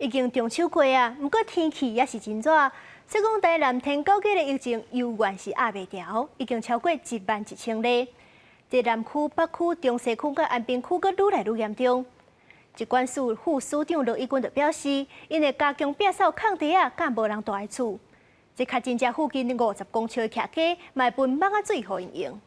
已經中秋過啊，毋過天氣也是真熱。所以講台南天狗街的疫情猶原是壓袂牢，已經超過1萬1千例。這南區、北區、中西區佮安平區閣愈來愈嚴重。疾管署副署長羅一鈞就表示，𪜶會加強摒掃空地仔，佮無人蹛的厝。這確診者附近50公尺的徛家，嘛會分蠓仔水予𪜶用。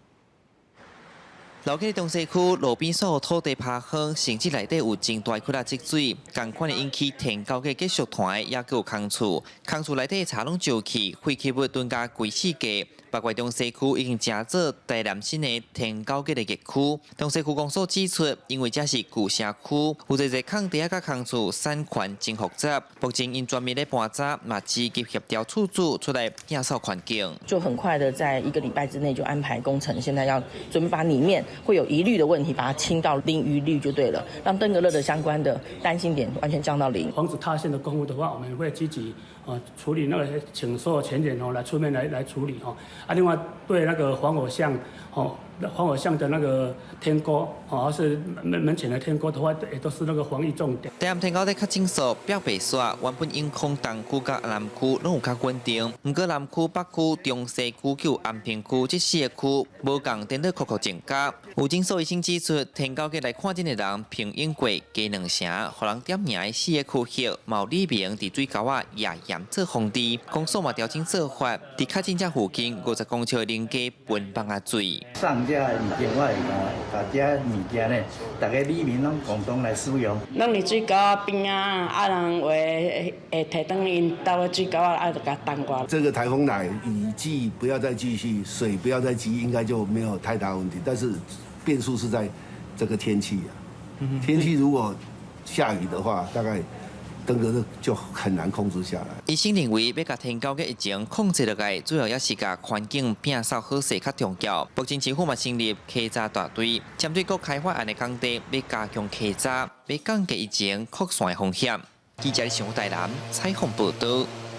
老街中西區路邊所有土地拋荒，甚至內底有真大塊仔積水，仝款會引起天狗嘅繼續團，也閣有空厝，空厝內底柴攏石去，廢棄物囤加規四界。包括中西區已經成做台南新的天狗嘅疫區。中西區公所指出，因為這是舊城區，有濟濟空地仔佮空厝產權真複雜，目前𪜶全面咧盤查，嘛積極協調厝主出來摒掃環境。就很快的在一個禮拜之內就安排工程，現在要準備把裡面會有疑慮的問題，把它清到零疑慮就對了，讓登革熱的相關的擔心點完全降到零。防止塌陷的功夫的話，我們會積極啊處理那個，請所有權人哦來出面來處理哦。啊，另外對那個防火巷，哦，防火巷的那個天溝，哦，是門前的天溝的話，也都是那個防疫重點。台南天狗咧確診數表白煞，原本影響東區佮南區攏有較穩定，毋過南區、北區、中西區佮安平區這四個區無仝顛倒擴擴增加。有診所醫生指出，天狗節來看診的人平均過加兩成，予人點名的四個區域，嘛有里民佇水溝仔壓鹽做防治，公所嘛調整做法，佇確診者附近50公尺的鄰家噴蠓仔水。送這物件我會講，把這物件呢，逐个里民攏共同來使用。攏佇水溝仔邊仔，啊人有的會提轉𪜶兜的水溝仔，啊就共重過。這個颱風來，雨季不要再繼續，水不要再積，應該就沒有太大問題。但是變數是在這個天氣啊，天氣如果下雨的話，大概登革熱就很難控制下來。醫生認為，欲共天狗嘅疫情控制落來，主要也是共環境摒掃好勢較重要。目前政府嘛成立稽查大隊，針對各開發案的工地，欲加強稽查，欲降低疫情擴散的風險。記者上台南採訪報道。